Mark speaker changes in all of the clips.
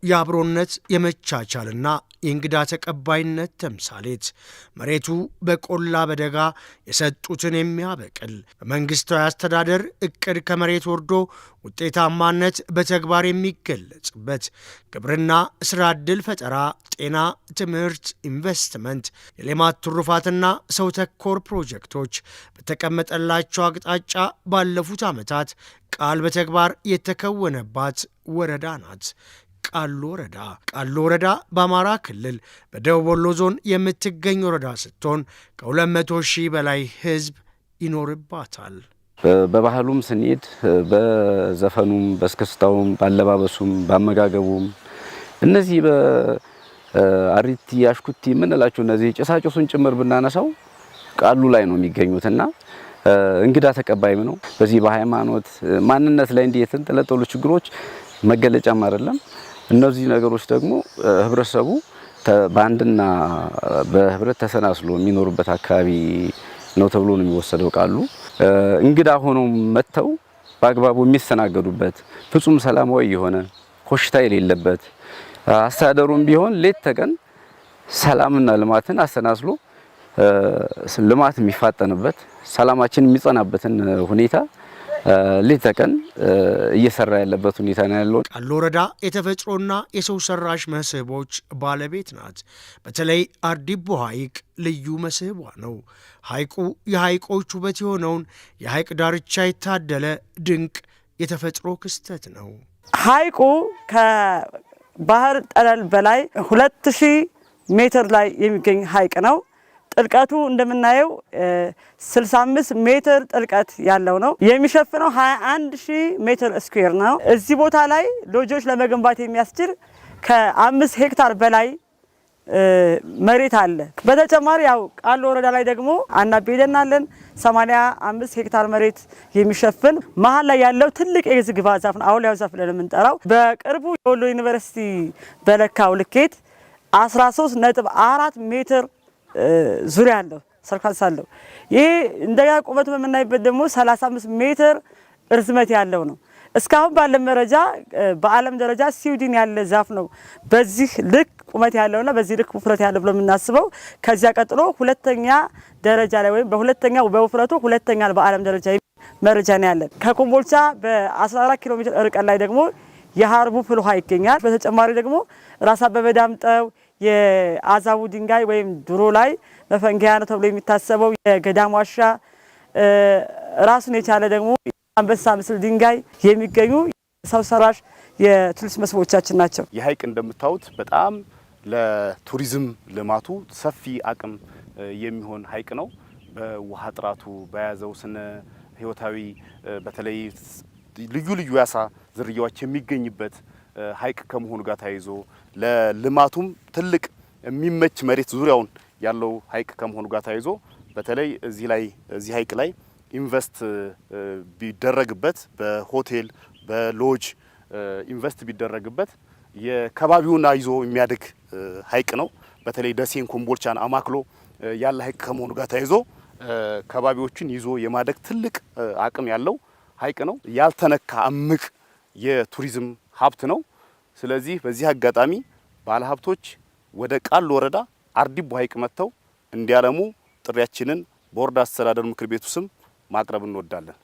Speaker 1: የአብሮነት፣ የመቻቻልና የእንግዳ ተቀባይነት ተምሳሌት፣ መሬቱ በቆላ በደጋ የሰጡትን የሚያበቅል፣ በመንግሥታዊ አስተዳደር ዕቅድ ከመሬት ወርዶ ውጤታማነት በተግባር የሚገለጽበት፣ ግብርና፣ ሥራ ዕድል ፈጠራ፣ ጤና፣ ትምህርት፣ ኢንቨስትመንት፣ የሌማት ትሩፋትና ሰው ተኮር ፕሮጀክቶች በተቀመጠላቸው አቅጣጫ ባለፉት ዓመታት ቃል በተግባር የተከወነባት ወረዳ ናት። ቃሉ ወረዳ። ቃሉ ወረዳ በአማራ ክልል በደቡብ ወሎ ዞን የምትገኝ ወረዳ ስትሆን ከ200 ሺህ በላይ ሕዝብ ይኖርባታል።
Speaker 2: በባህሉም ስንሄድ በዘፈኑም፣ በእስክስታውም፣ በአለባበሱም፣ በአመጋገቡም እነዚህ በአሪቲ አሽኩቲ የምንላቸው እነዚህ ጭሳጭሱን ጭምር ብናነሳው ቃሉ ላይ ነው የሚገኙትና እንግዳ ተቀባይም ነው። በዚህ በሃይማኖት ማንነት ላይ እንዲህ የተንጠለጠሉ ችግሮች መገለጫም አይደለም። እነዚህ ነገሮች ደግሞ ህብረተሰቡ በአንድና በህብረት ተሰናስሎ የሚኖሩበት አካባቢ ነው ተብሎ ነው የሚወሰደው። ቃሉ እንግዳ ሆነው መጥተው በአግባቡ የሚስተናገዱበት፣ ፍጹም ሰላማዊ የሆነ፣ ኮሽታ የሌለበት፣ አስተዳደሩም ቢሆን ሌት ተቀን ሰላምና ልማትን አሰናስሎ ልማት የሚፋጠንበት፣ ሰላማችን የሚጸናበትን ሁኔታ ሌት ተቀን እየሰራ ያለበት ሁኔታ ነው ያለው።
Speaker 1: ቃሉ ወረዳ የተፈጥሮና የሰው ሰራሽ መስህቦች ባለቤት ናት። በተለይ አርዲቦ ሐይቅ ልዩ መስህቧ ነው። ሐይቁ የሐይቆች ውበት የሆነውን የሐይቅ ዳርቻ የታደለ ድንቅ የተፈጥሮ ክስተት ነው።
Speaker 3: ሐይቁ ከባህር ጠለል በላይ 2000 ሜትር ላይ የሚገኝ ሐይቅ ነው። ጥልቀቱ እንደምናየው 65 ሜትር ጥልቀት ያለው ነው። የሚሸፍነው 21 ሺህ ሜትር square ነው። እዚህ ቦታ ላይ ሎጆች ለመገንባት የሚያስችል ከ5 ሄክታር በላይ መሬት አለ። በተጨማሪ ያው ቃሉ ወረዳ ላይ ደግሞ አናቤ ደን አለን። 85 ሄክታር መሬት የሚሸፍን መሀል ላይ ያለው ትልቅ የዝግባ ዛፍ ነው። አውሊያው ዛፍ ብለን የምንጠራው በቅርቡ የወሎ ዩኒቨርሲቲ በለካው ልኬት 13.4 ሜትር ዙሪያ አለው፣ circumference አለው። ይሄ እንደገና ቁመቱ በምናይበት ደግሞ 35 ሜትር እርዝመት ያለው ነው። እስካሁን ባለ መረጃ በዓለም ደረጃ ስዊድን ያለ ዛፍ ነው በዚህ ልክ ቁመት ያለውና በዚህ ልክ ውፍረት ያለው ብሎ የምናስበው። ከዚያ ቀጥሎ ሁለተኛ ደረጃ ላይ ወይም በሁለተኛ በውፍረቱ ሁለተኛ በዓለም ደረጃ መረጃ ነው ያለን። ከኮምቦልቻ በ14 ኪሎ ሜትር ርቀት ላይ ደግሞ የሀርቡ ፍል ውሃ ይገኛል። በተጨማሪ ደግሞ ራስ አበበ ዳምጠው፣ የአዛቡ ድንጋይ ወይም ድሮ ላይ መፈንገያ ነው ተብሎ የሚታሰበው የገዳም ዋሻ፣ ራሱን የቻለ ደግሞ አንበሳ ምስል ድንጋይ የሚገኙ ሰው ሰራሽ የቱሪስት መስህቦቻችን ናቸው።
Speaker 4: ይህ ሐይቅ እንደምታዩት በጣም ለቱሪዝም ልማቱ ሰፊ አቅም የሚሆን ሐይቅ ነው። በውሃ ጥራቱ፣ በያዘው ስነ ህይወታዊ፣ በተለይ ልዩ ልዩ የአሳ ዝርያዎች የሚገኝበት ሐይቅ ከመሆኑ ጋር ተያይዞ ለልማቱም ትልቅ የሚመች መሬት ዙሪያውን ያለው ሐይቅ ከመሆኑ ጋር ተያይዞ በተለይ እዚህ ላይ እዚህ ሐይቅ ላይ invest ቢደረግበት፣ በሆቴል፣ በሎጅ invest ቢደረግበት የከባቢውን ይዞ የሚያድግ ሐይቅ ነው። በተለይ ደሴን፣ ኮምቦልቻን አማክሎ ያለ ሐይቅ ከመሆኑ ጋር ተያይዞ ከባቢዎችን ይዞ የማደግ ትልቅ አቅም ያለው ሐይቅ ነው። ያልተነካ እምቅ የቱሪዝም ሀብት ነው። ስለዚህ በዚህ አጋጣሚ ባለሀብቶች ወደ ቃሉ ወረዳ አርዲቦ ሐይቅ መጥተው እንዲያለሙ ጥሪያችንን በወረዳ አስተዳደር ምክር ቤቱ ስም ማቅረብ እንወዳለን።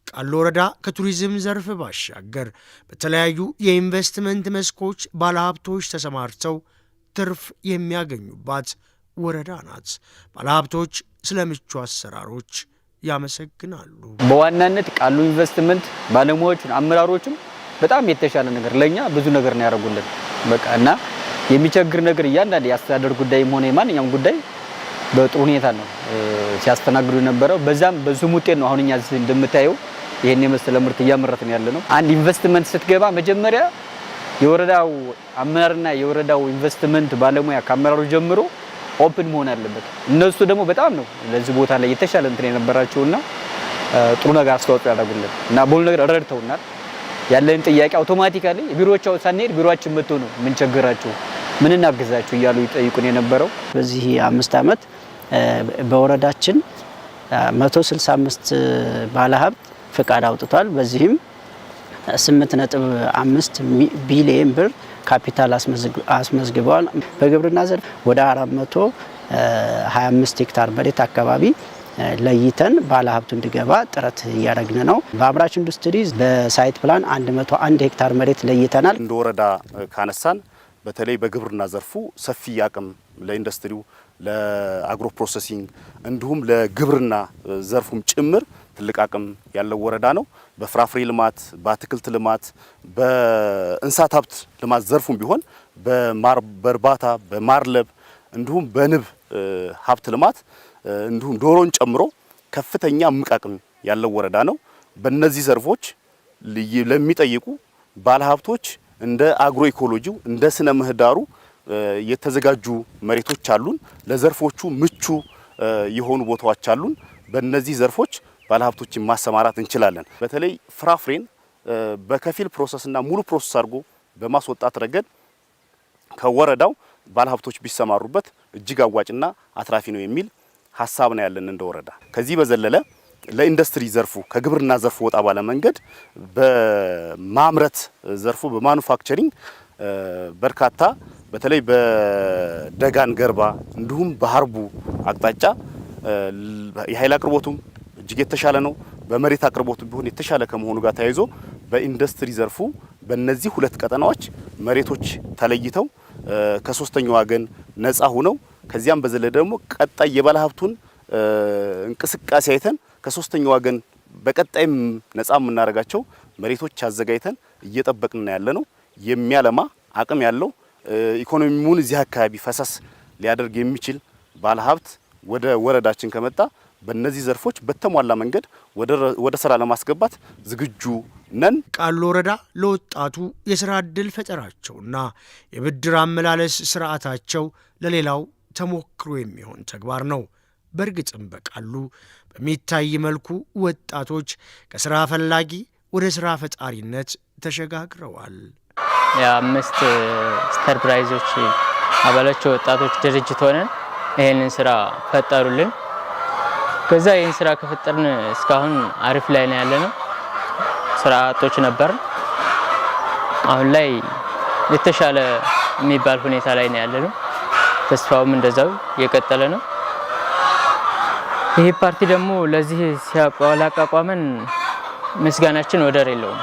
Speaker 1: ቃሉ ወረዳ ከቱሪዝም ዘርፍ ባሻገር በተለያዩ የኢንቨስትመንት መስኮች ባለሀብቶች ተሰማርተው ትርፍ የሚያገኙባት ወረዳ ናት። ባለሀብቶች ስለ ምቹ አሰራሮች ያመሰግናሉ።
Speaker 5: በዋናነት ቃሉ ኢንቨስትመንት ባለሙያዎቹን አመራሮቹም በጣም የተሻለ ነገር ለኛ ብዙ ነገር ነው ያደረጉልን። በቃ እና የሚቸግር ነገር እያንዳንድ የአስተዳደር ጉዳይም ሆነ የማንኛውም ጉዳይ በጥሩ ሁኔታ ነው ሲያስተናግዱ የነበረው። በዛም በዙም ውጤት ነው አሁን እኛ እንደምታየው ይሄን የመሰለ ምርት እያመረትን ያለ ነው። አንድ ኢንቨስትመንት ስትገባ መጀመሪያ የወረዳው አመራርና የወረዳው ኢንቨስትመንት ባለሙያ ከአመራሩ ጀምሮ open መሆን አለበት። እነሱ ደግሞ በጣም ነው ለዚህ ቦታ ላይ የተሻለ እንትን የነበራቸውና ጥሩ ነገር አስተዋጽኦ ያደርጉልን እና በሁሉ ነገር ረድተውናል። ያለን ጥያቄ automatically ቢሮዎቻው ሳንሄድ ቢሮአችን መጥቶ ነው ምን ቸገራችሁ፣ ምን እናግዛችሁ እያሉ ይጠይቁን የነበረው።
Speaker 6: በዚህ 5 ዓመት በወረዳችን 165 ባለሀብት ፍቃድ አውጥቷል። በዚህም 8.5 ቢሊየን ብር ካፒታል አስመዝግበዋል። በግብርና ዘርፍ ወደ 425 ሄክታር መሬት አካባቢ ለይተን ባለሀብቱ እንዲገባ ጥረት እያደረግን ነው። በአምራች ኢንዱስትሪ በ site plan 101 ሄክታር መሬት ለይተናል።
Speaker 4: እንደ ወረዳ ካነሳን በተለይ በግብርና ዘርፉ ሰፊ አቅም ለኢንዱስትሪው፣ ለ agro processing እንዲሁም ለግብርና ዘርፉም ጭምር ትልቅ አቅም ያለው ወረዳ ነው። በፍራፍሬ ልማት፣ በአትክልት ልማት፣ በእንስሳት ሀብት ልማት ዘርፉም ቢሆን በማር በእርባታ በማድለብ እንዲሁም በንብ ሀብት ልማት እንዲሁም ዶሮን ጨምሮ ከፍተኛ እምቅ አቅም ያለው ወረዳ ነው። በእነዚህ ዘርፎች ለሚጠይቁ ባለሀብቶች እንደ agro ecology ው እንደ ስነ ምህዳሩ የተዘጋጁ መሬቶች አሉን። ለዘርፎቹ ምቹ የሆኑ ቦታዎች አሉን። በእነዚህ ዘርፎች ባለሀብቶችን ማሰማራት እንችላለን። በተለይ ፍራፍሬን በከፊል process ና ሙሉ process አድርጎ በማስወጣት ረገድ ከወረዳው ባለሀብቶች ቢሰማሩበት እጅግ አዋጭና አትራፊ ነው የሚል ሀሳብ ነው ያለን እንደ ወረዳ። ከዚህ በዘለለ ለኢንዱስትሪ ዘርፉ ከግብርና ዘርፉ ወጣ ባለ መንገድ በማምረት ዘርፉ በ manufacturing በርካታ በተለይ በደጋን ገርባ እንዲሁም በሀርቡ አቅጣጫ የኃይል አቅርቦቱም እጅግ የተሻለ ነው። በመሬት አቅርቦቱ ቢሆን የተሻለ ከመሆኑ ጋር ተያይዞ በኢንዱስትሪ ዘርፉ በእነዚህ ሁለት ቀጠናዎች መሬቶች ተለይተው ከሶስተኛው ወገን ነፃ ሆነው ከዚያም በዘለለ ደግሞ ቀጣይ የባለሀብቱን እንቅስቃሴ አይተን ከሶስተኛው ወገን በቀጣይም ነፃ የምናደርጋቸው መሬቶች አዘጋጅተን እየጠበቅን ያለ ነው። የሚያለማ አቅም ያለው ኢኮኖሚውን እዚህ አካባቢ ፈሰስ ሊያደርግ የሚችል ባለሀብት ወደ ወረዳችን ከመጣ በእነዚህ ዘርፎች በተሟላ መንገድ ወደ ስራ ለማስገባት ዝግጁ ነን።
Speaker 1: ቃሉ ወረዳ ለወጣቱ የስራ ዕድል ፈጠራቸውና የብድር አመላለስ ስርዓታቸው ለሌላው ተሞክሮ የሚሆን ተግባር ነው። በእርግጥም በቃሉ በሚታይ መልኩ ወጣቶች ከስራ ፈላጊ ወደ ስራ ፈጣሪነት ተሸጋግረዋል።
Speaker 7: የአምስት ኢንተርፕራይዞች አባሎች ወጣቶች ድርጅት ሆነን ይህንን ስራ ፈጠሩልን። ከዛ ይህን ስራ ከፈጠርን እስካሁን አሪፍ ላይ ነው ያለነው። ስራ አጦች ነበር። አሁን ላይ የተሻለ የሚባል ሁኔታ ላይ ነው ያለነው። ተስፋውም እንደዛው የቀጠለ ነው። ይህ ፓርቲ ደግሞ ለዚህ ሲያቋቋመን ምስጋናችን ወደር የለውም።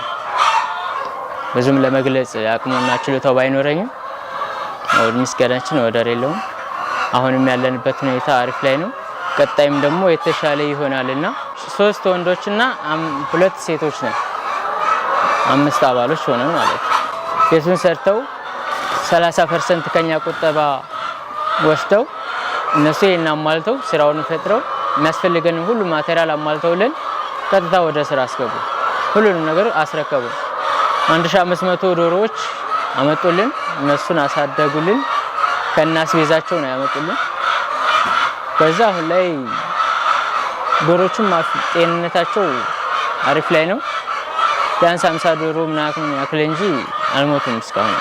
Speaker 7: ብዙም ለመግለጽ አቅሙና ችሎታው ባይኖረኝም ምስጋናችን ወደር የለውም። አሁንም ያለንበት ሁኔታ አሪፍ ላይ ነው። ቀጣይም ደግሞ የተሻለ ይሆናልና 3 ወንዶችና 2 ሴቶች ነን። 5 አባሎች ሆነን ማለት ነው። ቤቱን ሰርተው 30% ከኛ ቁጠባ ወስደው እነሱ ይሄን አሟልተው ስራውን ፈጥረው የሚያስፈልገን ሁሉ material አሟልተውልን ቀጥታ ወደ ስራ አስገቡ። ሁሉንም ነገር አስረከቡ። 1500 ዶሮዎች አመጡልን፣ እነሱን አሳደጉልን። ከናስቤዛቸው ነው ያመጡልን። ከዛ አሁን ላይ ዶሮቹም ጤንነታቸው አሪፍ ላይ ነው። ቢያንስ 50 ዶሮ ምናምን ያክል እንጂ አልሞቱም እስካሁን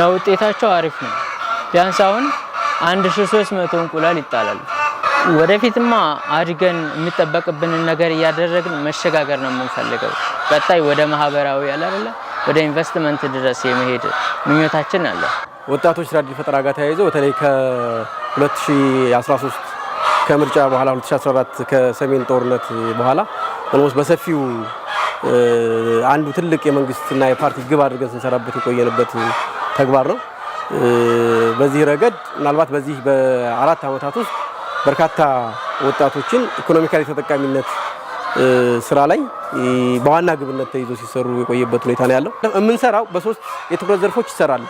Speaker 7: ነው። ውጤታቸው አሪፍ ነው። ቢያንስ አሁን 1300 እንቁላል ይጣላሉ። ወደፊትማ አድገን የሚጠበቅብንን ነገር እያደረግን መሸጋገር ነው የምንፈልገው። ቀጣይ ወደ ማህበራዊ ያለ አይደለ ወደ ኢንቨስትመንት ድረስ የመሄድ ምኞታችን አለ።
Speaker 8: ወጣቶች ስራ ዕድል ፈጠራ ጋር ተያይዞ በተለይ ከ2013 ከምርጫ በኋላ 2014 ከሰሜን ጦርነት በኋላ almost በሰፊው አንዱ ትልቅ የመንግስትና የፓርቲ ግብ አድርገን ስንሰራበት የቆየንበት ተግባር ነው። በዚህ ረገድ ምናልባት በዚህ በ4 ዓመታት ውስጥ በርካታ ወጣቶችን economically ተጠቃሚነት ስራ ላይ በዋና ግብነት ተይዞ ሲሰሩ የቆየበት ሁኔታ ነው ያለው። የምንሰራው በ3 የትኩረት ዘርፎች ይሰራሉ።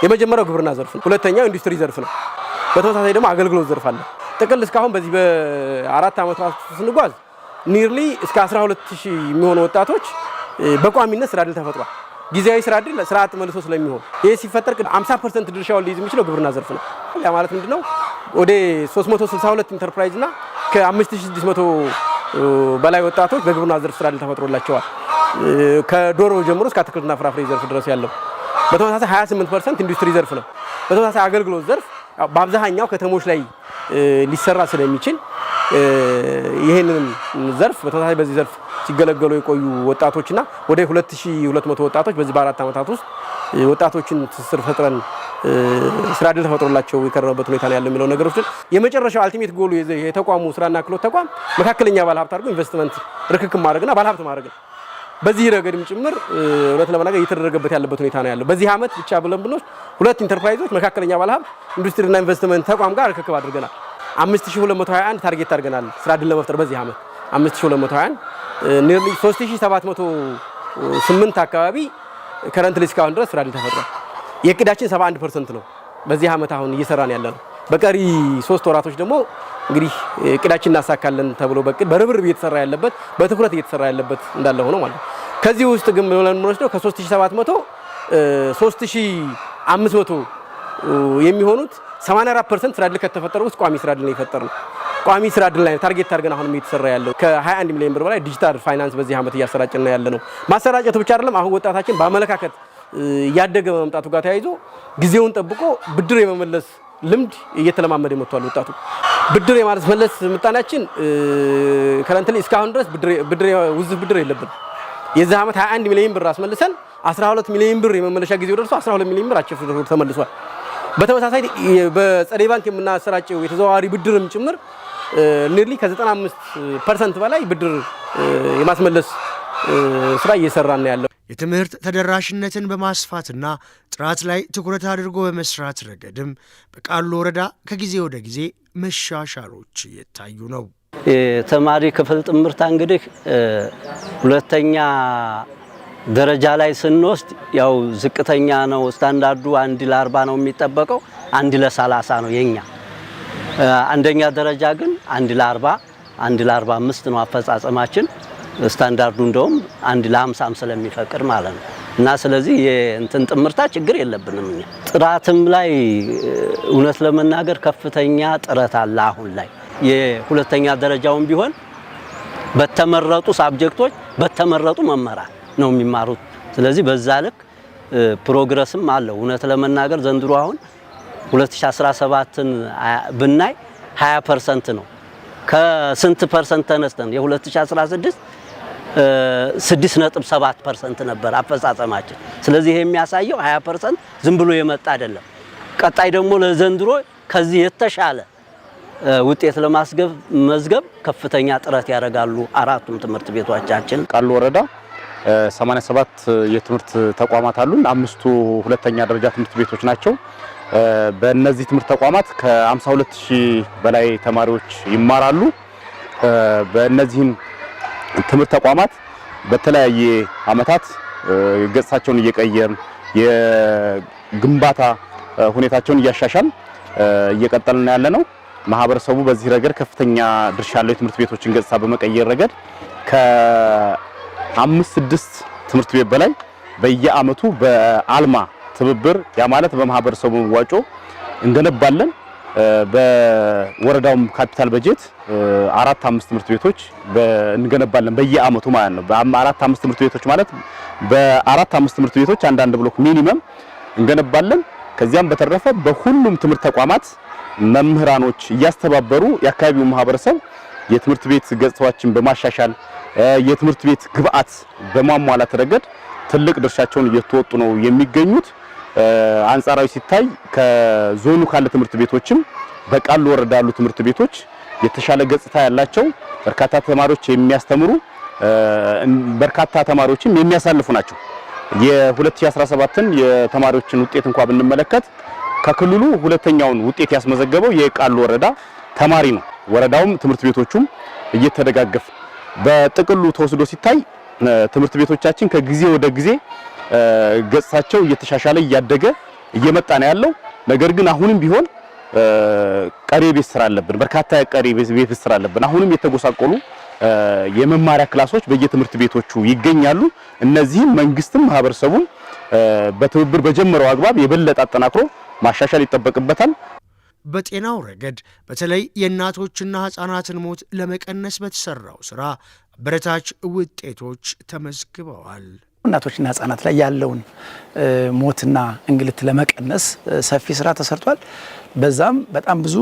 Speaker 8: የመጀመሪያው ግብርና ዘርፍ ነው። ሁለተኛው ኢንዱስትሪ ዘርፍ ነው። በተመሳሳይ ደግሞ አገልግሎት ዘርፍ አለ። ጥቅል እስካሁን በዚህ በ4 ዓመታት ስንጓዝ nearly እስከ 12000 የሚሆኑ ወጣቶች በቋሚነት ስራ ዕድል ተፈጥሯል። ጊዜያዊ ስራ ዕድል ስራ አጥ መልሶ ስለሚሆን ይሄ ሲፈጠር 50% ድርሻውን ሊይዝ የሚችለው ግብርና ዘርፍ ነው። ያ ማለት ምንድነው? ወደ 362 ኢንተርፕራይዝ እና ከ5600 በላይ ወጣቶች በግብርና ዘርፍ ስራ ዕድል ተፈጥሮላቸዋል። ከዶሮ ጀምሮ እስከ አትክልትና ፍራፍሬ ዘርፍ ድረስ ያለው። በተመሳሳይ 28% ኢንዱስትሪ ዘርፍ ነው። በተመሳሳይ አገልግሎት ዘርፍ በአብዛኛው ከተሞች ላይ ሊሰራ ስለሚችል ይህንን ዘርፍ በተመሳሳይ በዚህ ዘርፍ ሲገለገሉ የቆዩ ወጣቶችና ወደ 2200 ወጣቶች በዚህ በ4 ዓመታት ውስጥ ወጣቶችን ትስስር ፈጥረን ስራ እድል ተፈጥሮላቸው የከረመበት ሁኔታ ነው ያለው የሚለው ነገሮች። የመጨረሻው ultimate goal ኡ የተቋሙ ስራና ክህሎት ተቋም መካከለኛ ባለሀብት አድርጎ ኢንቨስትመንት ርክክብ ማድረግና ባለሀብት ማድረግ ነው። በዚህ ረገድም ጭምር እውነት ለመናገር እየተደረገበት ያለበት ሁኔታ ነው ያለው። በዚህ ዓመት ብቻ ብለን ብንወስድ ሁለት ኢንተርፕራይዞች መካከለኛ ባለሀብት ኢንዱስትሪና ኢንቨስትመንት ተቋም ጋር ርክክብ አድርገናል። 5221 target አድርገናል ስራ እድል ለመፍጠር። በዚህ ዓመት 5221፣ nearly 3708 አካባቢ currently እስካሁን ድረስ ስራ እድል ተፈጥሯል። የእቅዳችን 71% ነው። በዚህ ዓመት አሁን እየሰራን ያለ ነው። በቀሪ 3 ወራቶች ደግሞ እንግዲህ እቅዳችን እናሳካለን ተብሎ በእቅድ በርብርብ እየተሰራ ያለበት፣ በትኩረት እየተሰራ ያለበት እንዳለ ሆኖ ማለት ነው። ከዚህ ውስጥ ግን ብለን የምንወስደው ከ3700 3500 የሚሆኑት 84% ስራ እድል ከተፈጠረ ውስጥ ቋሚ ስራ እድል ነው የፈጠርነው። ቋሚ ስራ እድል ላይ target አድርገን አሁንም እየተሰራ ያለው ከ21 ሚሊዮን ብር በላይ ዲጂታል ፋይናንስ በዚህ ዓመት እያሰራጨን ነው ያለ ነው። ማሰራጨቱ ብቻ አይደለም። አሁን ወጣታችን በአመለካከት እያደገ በመምጣቱ ጋር ተያይዞ ጊዜውን ጠብቆ ብድር የመመለስ ልምድ እየተለማመደ መጥቷል። ወጣቱ ብድር የማስመለስ ምጣኔያችን currently እስካሁን ድረስ ብድር ውዝፍ ብድር የለብንም። የዚህ ዓመት 21 ሚሊዮን ብር አስመልሰን 12 ሚሊዮን ብር የመመለሻ ጊዜው ደርሶ 12 ሚሊዮን ብር አጭር ተመልሷል። በተመሳሳይ በጸደይ ባንክ የምናሰራጨው የተዘዋዋሪ ብድርም ጭምር nearly ከ95% በላይ ብድር የማስመለስ ስራ እየሰራን ነው ያለው።
Speaker 1: የትምህርት ተደራሽነትን በማስፋትና ጥራት ላይ ትኩረት አድርጎ በመስራት ረገድም በቃሉ ወረዳ ከጊዜ ወደ ጊዜ መሻሻሎች እየታዩ ነው።
Speaker 9: የተማሪ ክፍል ጥምርታ እንግዲህ ሁለተኛ ደረጃ ላይ ስንወስድ ያው ዝቅተኛ ነው። ስታንዳርዱ 1 ለ40 ነው የሚጠበቀው፣ 1 ለ30 ነው የኛ። አንደኛ ደረጃ ግን 1 ለ40፣ 1 ለ45 ነው አፈጻጸማችን። ስታንዳርዱ እንደውም 1 ለ50ም ስለሚፈቅድ ማለት ነው። እና ስለዚህ የእንትን ጥምርታ ችግር የለብንም እኛ። ጥራትም ላይ እውነት ለመናገር ከፍተኛ ጥረት አለ። አሁን ላይ የሁለተኛ ደረጃውን ቢሆን በተመረጡ subject ኦች በተመረጡ መምህራን ነው የሚማሩት። ስለዚህ በዛ ልክ progress ም አለው። እውነት ለመናገር ዘንድሮ አሁን 2017ን ብናይ 20% ነው። ከስንት percent ተነስተን? የ2016 6.7% ነበር አፈጻጸማችን። ስለዚህ ይሄ የሚያሳየው 20% ዝም ብሎ የመጣ አይደለም። ቀጣይ ደግሞ ለዘንድሮ ከዚህ የተሻለ ውጤት ለማስመዝገብ ከፍተኛ ጥረት ያደርጋሉ አራቱም ትምህርት ቤቶቻችን።
Speaker 4: ቃሉ ወረዳ 87 የትምህርት ተቋማት አሉን። አምስቱ ሁለተኛ ደረጃ ትምህርት ቤቶች ናቸው። በእነዚህ ትምህርት ተቋማት ከ52 ሺህ በላይ ተማሪዎች ይማራሉ። በእነዚህም ትምህርት ተቋማት በተለያየ ዓመታት ገጽታቸውን እየቀየርን፣ የግንባታ ሁኔታቸውን እያሻሻልን እየቀጠልን ያለ ነው። ማህበረሰቡ በዚህ ረገድ ከፍተኛ ድርሻ ያለው የትምህርት ቤቶችን ገጽታ በመቀየር ረገድ ከአምስት ስድስት ትምህርት ቤት በላይ በየአመቱ በአልማ ትብብር፣ ያ ማለት በማህበረሰቡ መዋጮ እንገነባለን። በወረዳውም ካፒታል በጀት አራት አምስት ትምህርት ቤቶች እንገነባለን በየአመቱ ማለት ነው። በአራት አምስት ትምህርት ቤቶች ማለት በአራት አምስት ትምህርት ቤቶች አንዳንድ block minimum እንገነባለን። ከዚያም በተረፈ በሁሉም ትምህርት ተቋማት መምህራኖች እያስተባበሩ የአካባቢው ማህበረሰብ የትምህርት ቤት ገጽታዎችን በማሻሻል፣ የትምህርት ቤት ግብአት በማሟላት ረገድ ትልቅ ድርሻቸውን እየተወጡ ነው የሚገኙት። አንጻራዊ ሲታይ ከዞኑ ካለ ትምህርት ቤቶችም በቃሉ ወረዳ ያሉ ትምህርት ቤቶች የተሻለ ገጽታ ያላቸው፣ በርካታ ተማሪዎች የሚያስተምሩ፣ በርካታ ተማሪዎችም የሚያሳልፉ ናቸው። የ2017ን የተማሪዎችን ውጤት እንኳን ብንመለከት ከክልሉ ሁለተኛውን ውጤት ያስመዘገበው የቃሉ ወረዳ ተማሪ ነው። ወረዳውም ትምህርት ቤቶቹም እየተደጋገፈ በጥቅሉ ተወስዶ ሲታይ ትምህርት ቤቶቻችን ከጊዜ ወደ ጊዜ ገጽታቸው እየተሻሻለ፣ እያደገ እየመጣ ነው ያለው። ነገር ግን አሁንም ቢሆን ቀሪ ቤት ስራ አለብን። በርካታ ቀሪ ቤት ስራ አለብን። አሁንም የተጎሳቆሉ የመማሪያ class ኦች በየትምህርት ቤቶቹ ይገኛሉ። እነዚህም መንግስትም ማህበረሰቡም በትብብር በጀመረው አግባብ የበለጠ አጠናክሮ ማሻሻል ይጠበቅበታል።
Speaker 1: በጤናው ረገድ በተለይ የእናቶችና ሕፃናትን ሞት ለመቀነስ በተሰራው ስራ አበረታች ውጤቶች ተመዝግበዋል።
Speaker 10: እናቶችና ህጻናት ላይ ያለውን ሞትና እንግልት ለመቀነስ ሰፊ ስራ ተሰርቷል። በዛም በጣም ብዙ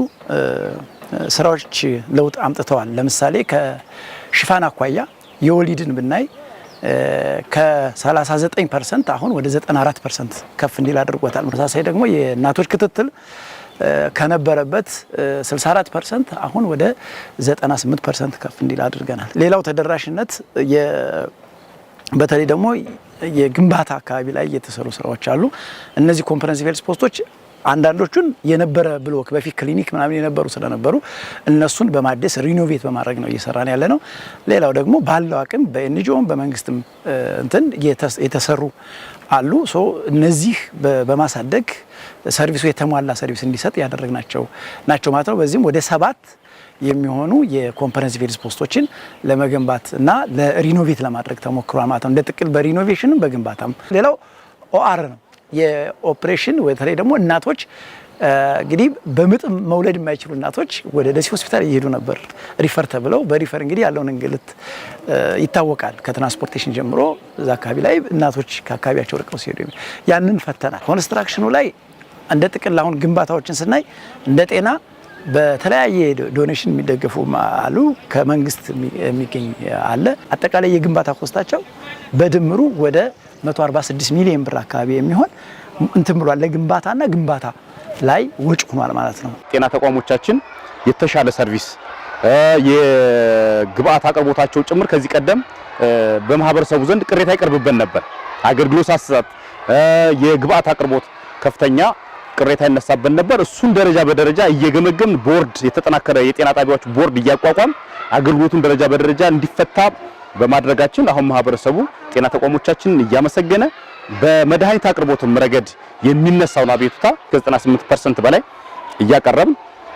Speaker 10: ስራዎች ለውጥ አምጥተዋል። ለምሳሌ ከሽፋን አኳያ የወሊድን ብናይ ከ39% አሁን ወደ 94% ከፍ እንዲል አድርጎታል። ተመሳሳይ ደግሞ የእናቶች ክትትል ከነበረበት 64% አሁን ወደ 98% ከፍ እንዲል አድርገናል። ሌላው ተደራሽነት በተለይ ደግሞ የግንባታ አካባቢ ላይ የተሰሩ ስራዎች አሉ። እነዚህ comprehensive health post ኦች አንዳንዶቹን የነበረ block በፊት ክሊኒክ ምናምን የነበሩ ስለነበሩ እነሱን በማደስ renovate በማድረግ ነው እየሰራን ያለ ነው። ሌላው ደግሞ ባለው አቅም በ NGO ም በመንግስትም እንትን የተሰሩ አሉ። So እነዚህ በማሳደግ service ኡ የተሟላ service እንዲሰጥ ያደረግናቸው ናቸው ማለት ነው። በዚህም ወደ 7 የሚሆኑ የ comprehensive health post ኦችን ለመገንባት እና ለ renovate ለማድረግ ተሞክሯል ማለት ነው። እንደ ጥቅል በ renovation ም በግንባታም። ሌላው OR ነው። የኦፕሬሽን በተለይ ደግሞ እናቶች እንግዲህ በምጥ መውለድ የማይችሉ እናቶች ወደ ደሴ ሆስፒታል እየሄዱ ነበር refer ተብለው። በ refer እንግዲህ ያለውን እንግልት ይታወቃል። ከ transportation ጀምሮ እዛ አካባቢ ላይ እናቶች ከአካባቢያቸው ርቀው ሲሄዱ ያንን ፈተናል። Construction ኑ ላይ እንደ ጥቅል አሁን ግንባታዎችን ስናይ እንደ ጤና በተለያየ donation የሚደገፉ አሉ፣ ከመንግስት የሚገኝ አለ። አጠቃላይ የግንባታ cost ኣቸው በድምሩ ወደ 146 ሚሊዮን ብር አካባቢ የሚሆን እንትን ብሏል። ለግንባታና ግንባታ ላይ ወጪ ሆኗል ማለት ነው።
Speaker 4: ጤና ተቋሞቻችን የተሻለ service የግብአት አቅርቦታቸው ጭምር ከዚህ ቀደም በማህበረሰቡ ዘንድ ቅሬታ ይቀርብበት ነበር። አገልግሎት አሰጣጥ፣ የግብአት አቅርቦት ከፍተኛ ቅሬታ ይነሳበት ነበር። እሱን ደረጃ በደረጃ እየገመገምን ቦርድ የተጠናከረ የጤና ጣቢያዎች ቦርድ እያቋቋም አገልግሎቱን ደረጃ በደረጃ እንዲፈታ በማድረጋችን አሁን ማህበረሰቡ ጤና ተቋሞቻችንን እያመሰገነ በመድኃኒት አቅርቦትም ረገድ የሚነሳውን አቤቱታ ከ98% በላይ እያቀረብን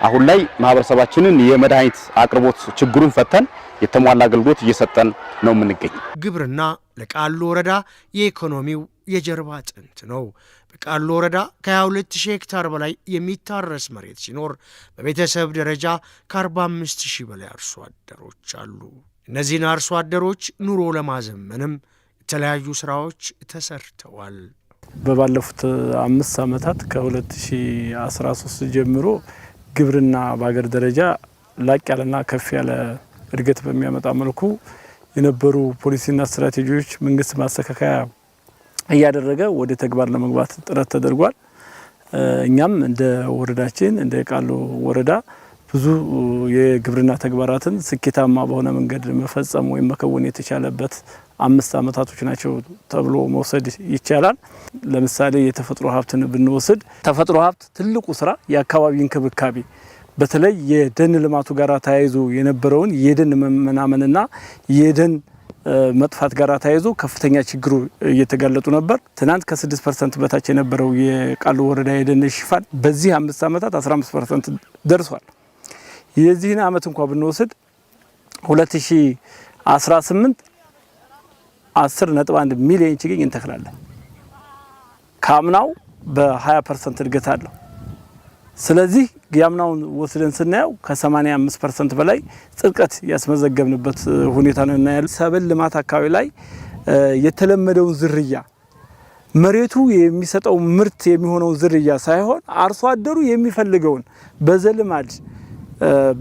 Speaker 4: አሁን ላይ ማህበረሰባችንን የመድኃኒት አቅርቦት ችግሩን ፈተን የተሟላ አገልግሎት እየሰጠን ነው የምንገኝ።
Speaker 1: ግብርና ለቃሉ ወረዳ የኢኮኖሚው የጀርባ አጥንት ነው። በቃሉ ወረዳ ከ22,000 ሄክታር በላይ የሚታረስ መሬት ሲኖር በቤተሰብ ደረጃ ከ45,000 በላይ አርሶ አደሮች አሉ። እነዚህን አርሶ አደሮች ኑሮ ለማዘመንም የተለያዩ ስራዎች ተሰርተዋል።
Speaker 11: በባለፉት 5 ዓመታት ከ2013 ጀምሮ ግብርና በሀገር ደረጃ ላቅ ያለና ከፍ ያለ እድገት በሚያመጣ መልኩ የነበሩ ፖሊሲና ስትራቴጂዎች መንግስት ማስተካከያ እያደረገ ወደ ተግባር ለመግባት ጥረት ተደርጓል። እኛም እንደ ወረዳችን እንደ ቃሉ ወረዳ ብዙ የግብርና ተግባራትን ስኬታማ በሆነ መንገድ መፈጸም ወይም መከወን የተቻለበት 5 ዓመታቶች ናቸው ተብሎ መውሰድ ይቻላል። ለምሳሌ የተፈጥሮ ሀብትን ብንወስድ ተፈጥሮ ሀብት ትልቁ ስራ የአካባቢ እንክብካቤ በተለይ የደን ልማቱ ጋር ተያይዞ የነበረውን የደን መመናመንና የደን መጥፋት ጋር ተያይዞ ከፍተኛ ችግሩ እየተጋለጡ ነበር። ትናንት ከ6% በታች የነበረው የቃሉ ወረዳ የደን ሽፋን በዚህ 5 ዓመታት 15% ደርሷል። የዚህን አመት እንኳን ብንወስድ 2018 10.1 ሚሊዮን ችግኝ እንተክላለን። ካምናው በ20% እድገት አለው። ስለዚህ ያምናውን ወስደን ስናየው ከ85% በላይ ጽድቀት ያስመዘገብንበት ሁኔታ ነው እናያለን። ሰብል ልማት አካባቢ ላይ የተለመደውን ዝርያ መሬቱ የሚሰጠው ምርት የሚሆነው ዝርያ ሳይሆን አርሶ አደሩ የሚፈልገውን በዘልማድ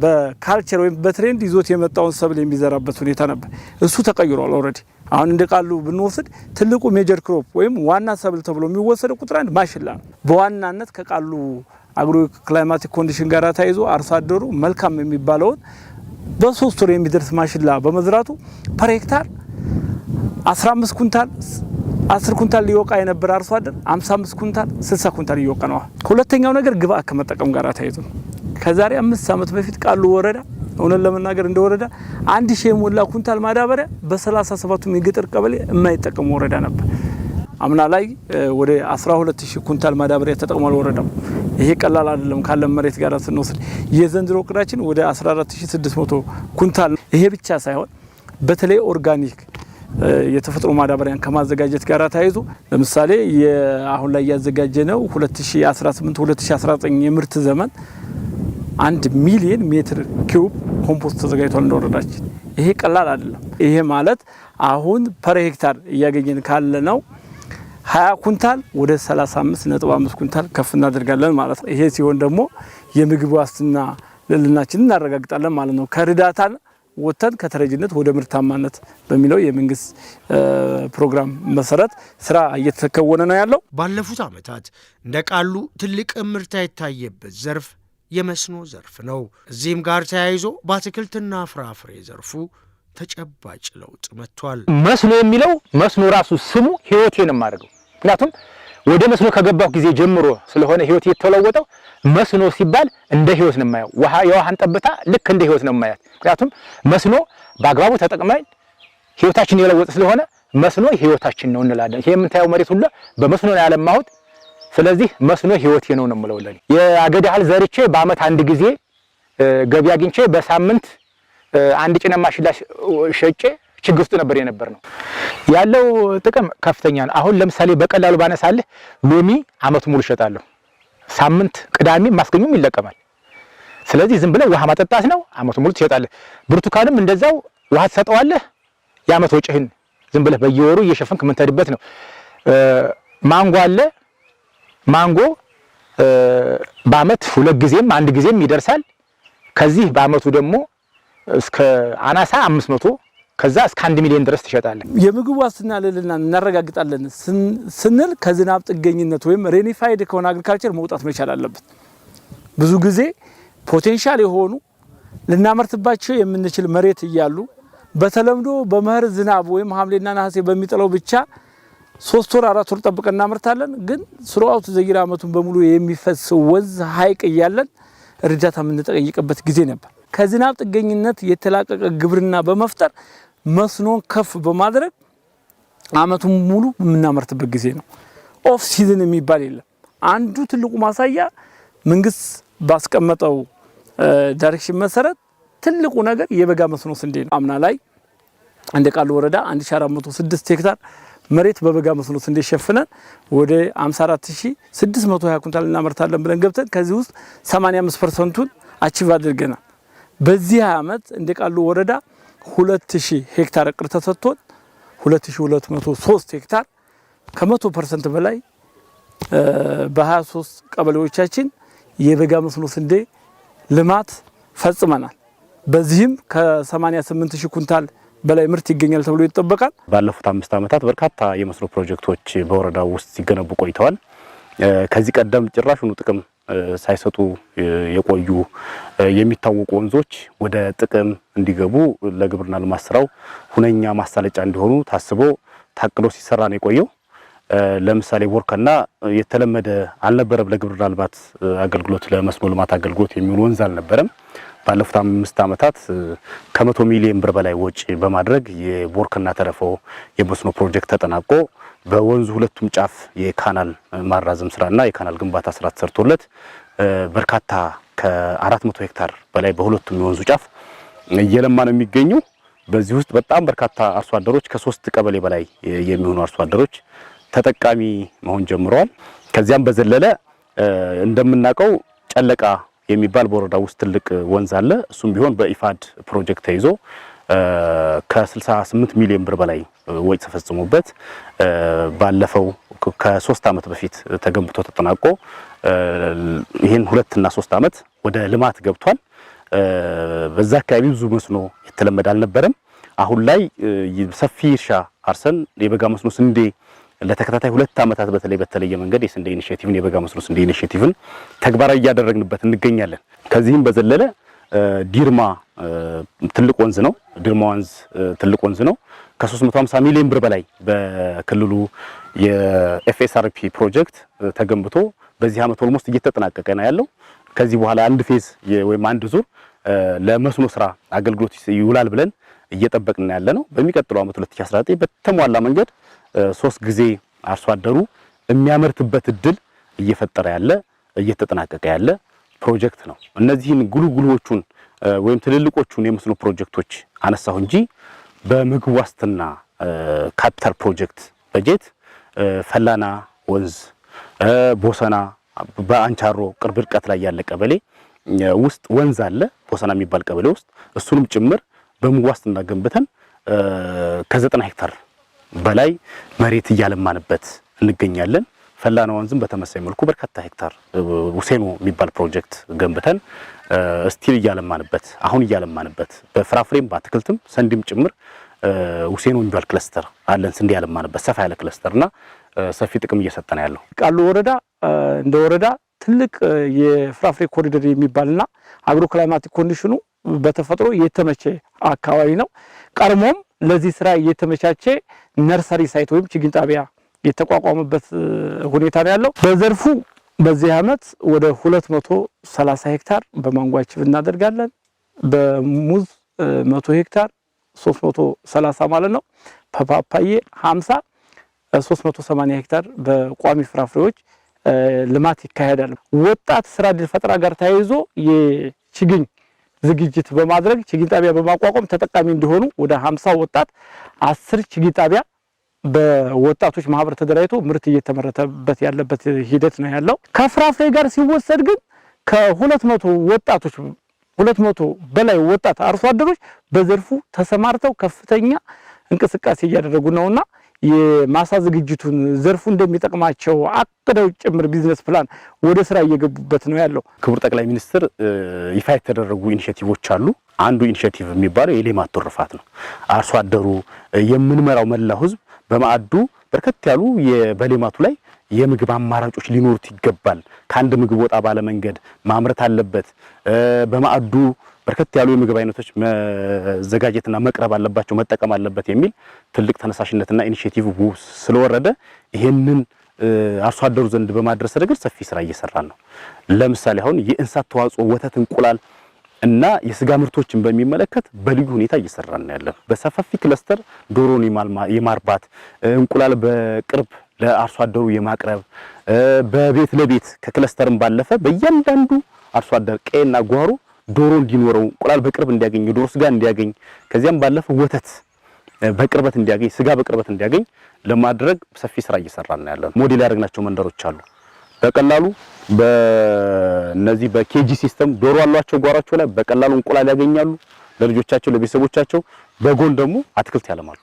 Speaker 11: በ culture ወይም በ trend ይዞት የመጣውን ሰብል የሚዘራበት ሁኔታ ነበር። እሱ ተቀይሯል። Already አሁን እንደ ቃሉ ብንወስድ ትልቁ major crop ወይም ዋና ሰብል ተብሎ የሚወሰደው ቁጥር 1 ማሽላ ነው። በዋናነት ከቃሉ agro climatic condition ጋር ተያይዞ አርሶ አደሩ መልካም የሚባለውን በ3 ወር የሚደርስ ማሽላ በመዝራቱ per ሄክታር 15 ኩንታል 10 ኩንታል ሊወቃ የነበረ አርሶ አደር 55 ኩንታል 60 ኩንታል እየወቃ ነው። ሁለተኛው ነገር ግብአት ከመጠቀም ጋር ተያይዞ ከዛሬ 5 ዓመት በፊት ቃሉ ወረዳ እውነት ለመናገር እንደ ወረዳ 1000 የሞላ ኩንታል ማዳበሪያ በ37ቱም የገጠር ቀበሌ የማይጠቀም ወረዳ ነበር። አምና ላይ ወደ 12000 ኩንታል ማዳበሪያ ተጠቅሟል ወረዳው። ይሄ ቀላል አይደለም ካለን መሬት ጋር ስንወስድ። የዘንድሮ እቅዳችን ወደ 14600 ኩንታል። ይሄ ብቻ ሳይሆን በተለይ organic የተፈጥሮ ማዳበሪያን ከማዘጋጀት ጋር ተያይዞ ለምሳሌ አሁን ላይ ያዘጋጀ ነው 2018 2019 የምርት ዘመን 1 ሚሊዮን ሜትር ኪዩብ ኮምፖስት ተዘጋጅቷል እንደወረዳችን። ይሄ ቀላል አይደለም። ይሄ ማለት አሁን per ሄክታር እያገኘን ካለ ነው 20 ኩንታል ወደ 35.5 ኩንታል ከፍ እናደርጋለን ማለት ነው። ይሄ ሲሆን ደግሞ የምግብ ዋስትና ልዕልናችንን እናረጋግጣለን ማለት ነው። ከእርዳታ ወጥተን ከተረጂነት ወደ ምርታማነት በሚለው የመንግስት ፕሮግራም መሰረት ስራ እየተከወነ ነው ያለው።
Speaker 1: ባለፉት ዓመታት እንደ ቃሉ ትልቅ እምርታ የታየበት ዘርፍ የመስኖ ዘርፍ ነው። እዚህም ጋር ተያይዞ በአትክልትና ፍራፍሬ ዘርፉ ተጨባጭ ለውጥ መጥቷል።
Speaker 12: መስኖ የሚለው መስኖ ራሱ ስሙ ህይወቴን ነው የማደርገው። ምክንያቱም ወደ መስኖ ከገባሁ ጊዜ ጀምሮ ስለሆነ ህይወት የተለወጠው፣ መስኖ ሲባል እንደ ህይወት ነው የማየው። ውሃ የውሃን ጠብታ ልክ እንደ ህይወት ነው የማያት። ምክንያቱም መስኖ በአግባቡ ተጠቅመን ህይወታችን የለወጠ ስለሆነ መስኖ ህይወታችን ነው እንላለን። ይሄ የምታየው መሬት ሁሉ በመስኖ ነው ያለማሁት። ስለዚህ መስኖ ህይወቴ ነው ነው የምለው። ለኔ የአገዳ እህል ዘርቼ በአመት አንድ ጊዜ ገቢ አግኝቼ በሳምንት አንድ ጭነት ማሽላ ሸጬ ችግር ውስጥ ነበር የነበር ነው። ያለው ጥቅም ከፍተኛ ነው። አሁን ለምሳሌ በቀላሉ ባነሳልህ ሎሚ አመቱ ሙሉ እሸጣለሁ። ሳምንት ቅዳሜ ማስገኙም ይለቀማል። ስለዚህ ዝም ብለህ ውሃ ማጠጣት ነው፣ አመቱ ሙሉ ትሸጣለህ። ብርቱካንም እንደዛው ውሃ ትሰጠዋለህ። የአመት ወጪህን ዝም ብለህ በየወሩ እየሸፈንክ የምትሄድበት ነው። ማንጎ አለ። ማንጎ በአመት ሁለት ጊዜም አንድ ጊዜም ይደርሳል። ከዚህ በአመቱ ደግሞ እስከ አናሳ 500፣ ከዛ እስከ 1 ሚሊዮን ድረስ ትሸጣለህ።
Speaker 11: የምግብ ዋስትና ልዕልና እናረጋግጣለን ስንል ከዝናብ ጥገኝነት ወይም rainfed ከሆነ agriculture መውጣት መቻል አለበት። ብዙ ጊዜ potential የሆኑ ልናመርትባቸው የምንችል መሬት እያሉ በተለምዶ በመኸር ዝናብ ወይም ሐምሌና ነሐሴ በሚጥለው ብቻ 3 ወር፣ 4 ወር ጠብቀን እናመርታለን። ግን throughout the year አመቱን በሙሉ የሚፈስ ወንዝ፣ ሐይቅ እያለን እርዳታ የምንጠይቅበት ጊዜ ነበር። ከዝናብ ጥገኝነት የተላቀቀ ግብርና በመፍጠር መስኖን ከፍ በማድረግ አመቱን ሙሉ የምናመርትበት ጊዜ ነው። Off season የሚባል የለም። አንዱ ትልቁ ማሳያ መንግስት ባስቀመጠው direction መሰረት ትልቁ ነገር የበጋ መስኖ ስንዴ ነው። አምና ላይ እንደ ቃሉ ወረዳ 1406 ሄክታር መሬት በበጋ መስኖ ስንዴ ሸፍነን ወደ 54620 ኩንታል እናመርታለን ብለን ገብተን ከዚህ ውስጥ 85%ቱን achieve አድርገናል። በዚህ አመት እንደ ቃሉ ወረዳ 2000 ሄክታር እቅድ ተሰጥቶን 2203 ሄክታር፣ ከ100% በላይ በ23 ቀበሌዎቻችን የበጋ መስኖ ስንዴ ልማት ፈጽመናል። በዚህም ከ88 ሺህ ኩንታል በላይ ምርት ይገኛል ተብሎ ይጠበቃል።
Speaker 4: ባለፉት 5 ዓመታት በርካታ የመስኖ ፕሮጀክቶች በወረዳው ውስጥ ሲገነቡ ቆይተዋል። ከዚህ ቀደም ጭራሹኑ ጥቅም ሳይሰጡ የቆዩ የሚታወቁ ወንዞች ወደ ጥቅም እንዲገቡ፣ ለግብርና ልማት ስራው ሁነኛ ማሳለጫ እንዲሆኑ ታስቦ ታቅዶ ሲሰራ ነው የቆየው። ለምሳሌ ቦርከና የተለመደ አልነበረም። ለግብርና ልማት አገልግሎት፣ ለመስኖ ልማት አገልግሎት የሚውል ወንዝ አልነበረም። ባለፉት 5 ዓመታት ከ100 ሚሊዮን ብር በላይ ወጪ በማድረግ የቦርከና ተረፈ የመስኖ ፕሮጀክት ተጠናቆ በወንዙ ሁለቱም ጫፍ የ canal ማራዘም ስራና የ canal ግንባታ ስራ ተሰርቶለት በርካታ ከ400 ሄክታር በላይ በሁለቱም የወንዙ ጫፍ እየለማ ነው የሚገኘው። በዚህ ውስጥ በጣም በርካታ አርሶ አደሮች፣ ከ3 ቀበሌ በላይ የሚሆኑ አርሶ አደሮች ተጠቃሚ መሆን ጀምረዋል። ከዚያም በዘለለ እንደምናውቀው ጨለቃ የሚባል በወረዳ ውስጥ ትልቅ ወንዝ አለ። እሱም ቢሆን በኢፋድ ፕሮጀክት ተይዞ ከ68 ሚሊዮን ብር በላይ ወጪ ተፈጽሞበት ባለፈው ከ3 ዓመት በፊት ተገንብቶ ተጠናቆ ይህን 2 እና 3 ዓመት ወደ ልማት ገብቷል። በዛ አካባቢ ብዙ መስኖ የተለመደ አልነበረም። አሁን ላይ ሰፊ እርሻ አርሰን የበጋ መስኖ ስንዴ ለተከታታይ 2 ዓመታት በተለይ በተለየ መንገድ የስንዴ initiative ን፣ የበጋ መስኖ ስንዴ initiative ን ተግባራዊ እያደረግንበት እንገኛለን። ከዚህም በዘለለ ዲርማ ትልቅ ወንዝ ነው። ዲርማ ወንዝ ትልቅ ወንዝ ነው። ከ350 ሚሊዮን ብር በላይ በክልሉ የ FSRP ፕሮጀክት ተገንብቶ በዚህ ዓመት almost እየተጠናቀቀ ነው ያለው። ከዚህ በኋላ አንድ phase ወይም አንድ ዙር ለመስኖ ስራ አገልግሎት ይውላል ብለን እየጠበቅን ያለ ነው። በሚቀጥለው ዓመት 2019 በተሟላ መንገድ ሶስት ጊዜ አርሶ አደሩ የሚያመርትበት እድል እየፈጠረ ያለ፣ እየተጠናቀቀ ያለ ፕሮጀክት ነው። እነዚህን ጉልጉሎቹን ወይም ትልልቆቹን የመስኖ ፕሮጀክቶች አነሳሁ እንጂ በምግብ ዋስትና ካፒታል ፕሮጀክት በጀት ፈላና ወንዝ፣ ቦሰና በአንቻሮ ቅርብ ርቀት ላይ ያለ ቀበሌ ውስጥ ወንዝ አለ፣ ቦሰና የሚባል ቀበሌ ውስጥ፣ እሱንም ጭምር በምግብ ዋስትና ገንብተን ከ90 ሄክታር በላይ መሬት እያለማንበት እንገኛለን። ፈላና ወንዝም በተመሳሳይ መልኩ በርካታ ሄክታር ውሴኖ የሚባል ፕሮጀክት ገንብተን still እያለማንበት፣ አሁን እያለማንበት በፍራፍሬም በአትክልትም ስንዴም ጭምር ውሴኖ የሚባል cluster አለን። ስንዴ ያለማንበት ሰፋ ያለ cluster እና ሰፊ ጥቅም እየሰጠን ያለው።
Speaker 11: ቃሉ ወረዳ እንደ ወረዳ ትልቅ የፍራፍሬ ኮሪደር የሚባልና agro climatic condition ኑ በተፈጥሮ የተመቸ አካባቢ ነው። ቀድሞም ለዚህ ስራ የተመቻቸ nursery site ወይም ችግኝ ጣቢያ የተቋቋመበት ሁኔታ ነው ያለው። በዘርፉ በዚህ ዓመት ወደ 230 ሄክታር በማንጎ achieve እናደርጋለን። በሙዝ 100 ሄክታር፣ 330 ማለት ነው። በፓፓዬ 50፣ 380 ሄክታር በቋሚ ፍራፍሬዎች ልማት ይካሄዳል። ወጣት ስራ እድል ፈጠራ ጋር ተያይዞ የችግኝ ዝግጅት በማድረግ ችግኝ ጣቢያ በማቋቋም ተጠቃሚ እንዲሆኑ ወደ 50 ወጣት 10 ችግኝ ጣቢያ በወጣቶች ማህበር ተደራጅቶ ምርት እየተመረተበት ያለበት ሂደት ነው ያለው። ከፍራፍሬ ጋር ሲወሰድ ግን ከ200 ወጣቶች፣ 200 በላይ ወጣት አርሶ አደሮች በዘርፉ ተሰማርተው ከፍተኛ እንቅስቃሴ እያደረጉ ነውና የማሳ ዝግጅቱን ዘርፉ እንደሚጠቅማቸው አቅደው ጭምር business plan ወደ ስራ እየገቡበት ነው ያለው።
Speaker 4: ክቡር ጠቅላይ ሚኒስትር ይፋ የተደረጉ initiative ኦች አሉ። አንዱ initiative የሚባለው የሌማት ትሩፋት ነው። አርሶ አደሩ፣ የምንመራው መላው ህዝብ በማዕዱ በርከት ያሉ በሌማቱ ላይ የምግብ አማራጮች ሊኖሩት ይገባል። ከአንድ ምግብ ወጣ ባለ መንገድ ማምረት አለበት። በማዕዱ በርከት ያሉ የምግብ አይነቶች መዘጋጀትና መቅረብ አለባቸው፣ መጠቀም አለበት የሚል ትልቅ ተነሳሽነትና initiative ስለወረደ ይሄንን አርሶ አደሩ ዘንድ በማድረስ ረገድ ሰፊ ስራ እየሰራን ነው። ለምሳሌ አሁን የእንስሳት ተዋጽኦ ወተት፣ እንቁላል እና የስጋ ምርቶችን በሚመለከት በልዩ ሁኔታ እየሰራን ነው ያለነው። በሰፋፊ cluster ዶሮን የማርባት፣ እንቁላል በቅርብ ለአርሶ አደሩ የማቅረብ፣ በቤት ለቤት ከ cluster ም ባለፈ በእያንዳንዱ አርሶ አደር ቀዬና ጓሮ ዶሮ እንዲኖረው፣ እንቁላል በቅርብ እንዲያገኝ፣ የዶሮ ስጋ እንዲያገኝ፣ ከዚያም ባለፈ ወተት በቅርበት እንዲያገኝ፣ ስጋ በቅርበት እንዲያገኝ ለማድረግ ሰፊ ስራ እየሰራን ነው ያለነው። ሞዴል ያደረግናቸው መንደሮች አሉ። በቀላሉ በእነዚህ በ cage system ዶሮ አሏቸው፣ ጓሯቸው ላይ በቀላሉ እንቁላል ያገኛሉ ለልጆቻቸው፣ ለቤተሰቦቻቸው። በጎን ደግሞ አትክልት ያለማሉ።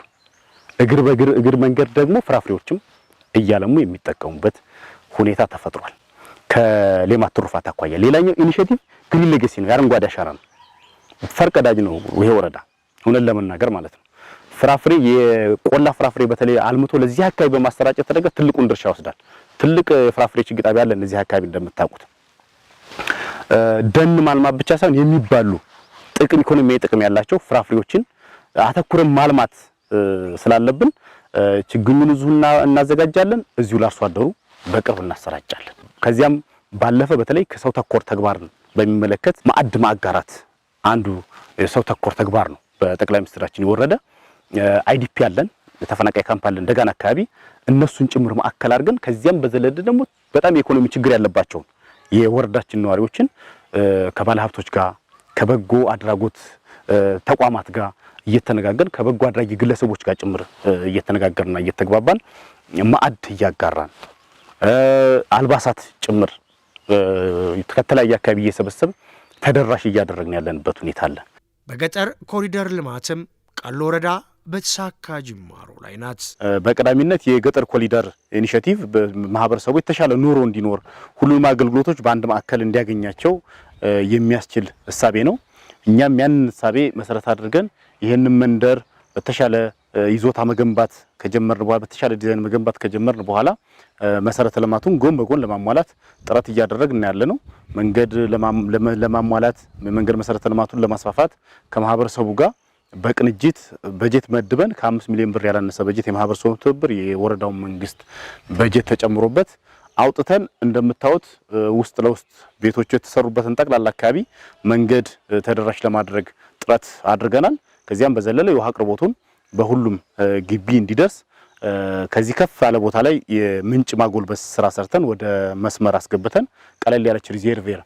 Speaker 4: እግር በእግር እግር መንገድ ደግሞ ፍራፍሬዎችም እያለሙ የሚጠቀሙበት ሁኔታ ተፈጥሯል። ከሌማት ትሩፋት አኳያ ሌላኛው initiative green legacy ነው፣ የአረንጓዴ አሻራ ነው። ፈርቀዳጅ ነው ይሄ ወረዳ እውነት ለመናገር ማለት ነው። ፍራፍሬ፣ የቆላ ፍራፍሬ በተለይ አልምቶ ለዚህ አካባቢ በማሰራጨት ረገድ ትልቁን ድርሻ ይወስዳል። ትልቅ የፍራፍሬ ችግኝ ጣቢያ አለ እነዚህ አካባቢ እንደምታውቁት። ደን ማልማት ብቻ ሳይሆን የሚባሉ ጥቅም፣ ኢኮኖሚያዊ ጥቅም ያላቸው ፍራፍሬዎችን አተኩረን ማልማት ስላለብን ችግኙን እዚሁ እናዘጋጃለን፣ እዚሁ ለአርሶ አደሩ በቅርብ እናሰራጫለን። ከዚያም ባለፈ በተለይ ከሰው ተኮር ተግባርን በሚመለከት ማዕድ ማጋራት አንዱ የሰው ተኮር ተግባር ነው። በጠቅላይ ሚኒስትራችን የወረደ IDP አለን፣ የተፈናቃይ ካምፕ አለን ደጋን አካባቢ፣ እነሱን ጭምር ማዕከል አድርገን ከዚያም በዘለለ ደግሞ በጣም የኢኮኖሚ ችግር ያለባቸውን የወረዳችን ነዋሪዎችን ከባለ ሀብቶች ጋር፣ ከበጎ አድራጎት ተቋማት ጋር እየተነጋገርን፣ ከበጎ አድራጊ ግለሰቦች ጋር ጭምር እየተነጋገርና እየተግባባን ማዕድ እያጋራን፣ አልባሳት ጭምር ከተለያየ አካባቢ እየሰበሰብን ተደራሽ እያደረግን ያለንበት ሁኔታ አለ።
Speaker 1: በገጠር ኮሪደር ልማትም ቃሉ ወረዳ በተሳካ ጅማሮ ላይ ናት።
Speaker 4: በቀዳሚነት የገጠር ኮሪደር initiative ማህበረሰቡ የተሻለ ኑሮ እንዲኖር፣ ሁሉንም አገልግሎቶች በአንድ ማዕከል እንዲያገኛቸው የሚያስችል እሳቤ ነው። እኛም ያንን እሳቤ መሰረት አድርገን ይህንን መንደር በተሻለ ይዞታ መገንባት ከጀመርን በኋላ፣ በተሻለ ዲዛይን መገንባት ከጀመርን በኋላ መሰረተ ልማቱን ጎን በጎን ለማሟላት ጥረት እያደረግን ያለ ነው። መንገድ ለማሟላት፣ መንገድ መሰረተ ልማቱን ለማስፋፋት ከማህበረሰቡ ጋር በቅንጅት በጀት መድበን ከ5 ሚሊዮን ብር ያላነሰ በጀት የማህበረሰቡ ትብብር፣ የወረዳውን መንግስት በጀት ተጨምሮበት አውጥተን እንደምታዩት ውስጥ ለውስጥ ቤቶቹ የተሰሩበትን ጠቅላላ አካባቢ መንገድ ተደራሽ ለማድረግ ጥረት አድርገናል። ከዚያም በዘለለ የውሃ አቅርቦቱን በሁሉም ግቢ እንዲደርስ ከዚህ ከፍ ያለ ቦታ ላይ የምንጭ ማጎልበስ ስራ ሰርተን ወደ መስመር አስገብተን ቀለል ያለች reservoir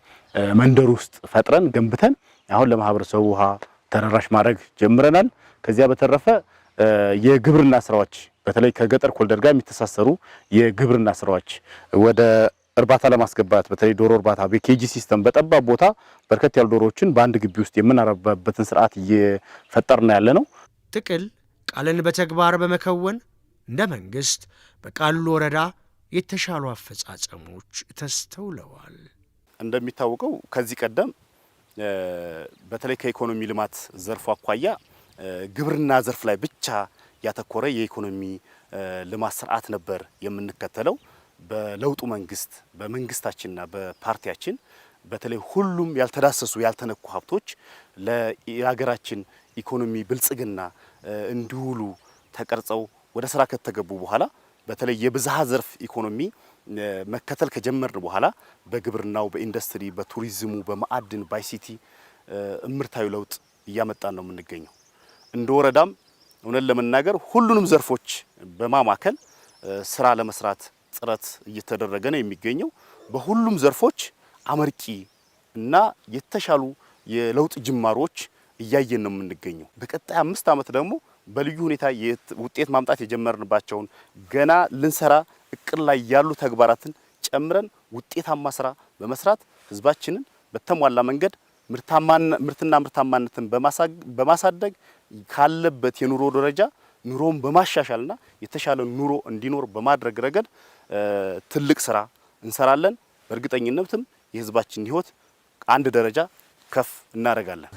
Speaker 4: መንደር ውስጥ ፈጥረን ገንብተን አሁን ለማህበረሰቡ ውሃ ተደራሽ ማድረግ ጀምረናል። ከዚያ በተረፈ የግብርና ስራዎች፣ በተለይ ከገጠር ኮሪደር ጋር የሚተሳሰሩ የግብርና ስራዎች ወደ እርባታ ለማስገባት፣ በተለይ ዶሮ እርባታ በ cage system በጠባብ ቦታ በርከት ያሉ ዶሮዎችን በአንድ ግቢ ውስጥ የምናረባበትን ስርዓት እየፈጠርን ያለ ነው።
Speaker 1: ጥቅል ቃልን በተግባር በመከወን እንደ መንግስት በቃሉ ወረዳ የተሻሉ አፈጻጸሞች ተስተውለዋል።
Speaker 4: እንደሚታወቀው ከዚህ ቀደም በተለይ ከኢኮኖሚ ልማት ዘርፉ አኳያ ግብርና ዘርፍ ላይ ብቻ ያተኮረ የኢኮኖሚ ልማት ስርዓት ነበር የምንከተለው። በለውጡ መንግስት፣ በመንግስታችንና በፓርቲያችን በተለይ ሁሉም ያልተዳሰሱ ያልተነኩ ሀብቶች ለሀገራችን ኢኮኖሚ ብልጽግና እንዲውሉ ተቀርጸው ወደ ስራ ከተገቡ በኋላ፣ በተለይ የብዝሃ ዘርፍ ኢኮኖሚ መከተል ከጀመርን በኋላ በግብርናው፣ በኢንዱስትሪ፣ በቱሪዝሙ፣ በማዕድን፣ በ ICT እምርታዊ ለውጥ እያመጣን ነው የምንገኘው። እንደ ወረዳም እውነት ለመናገር ሁሉንም ዘርፎች በማማከል ስራ ለመስራት ጥረት እየተደረገ ነው የሚገኘው። በሁሉም ዘርፎች አመርቂ እና የተሻሉ የለውጥ ጅማሮች እያየን ነው የምንገኘው። በቀጣይ 5 ዓመት ደግሞ በልዩ ሁኔታ ውጤት ማምጣት የጀመርንባቸውን ገና ልንሰራ እቅድ ላይ ያሉ ተግባራትን ጨምረን ውጤታማ ስራ በመስራት ህዝባችንን በተሟላ መንገድ ምርትና ምርታማነትን በማሳደግ ካለበት የኑሮ ደረጃ ኑሮን በማሻሻልና የተሻለ ኑሮ እንዲኖር በማድረግ ረገድ ትልቅ ስራ እንሰራለን። በእርግጠኝነትም የህዝባችንን ህይወት አንድ ደረጃ ከፍ እናደርጋለን።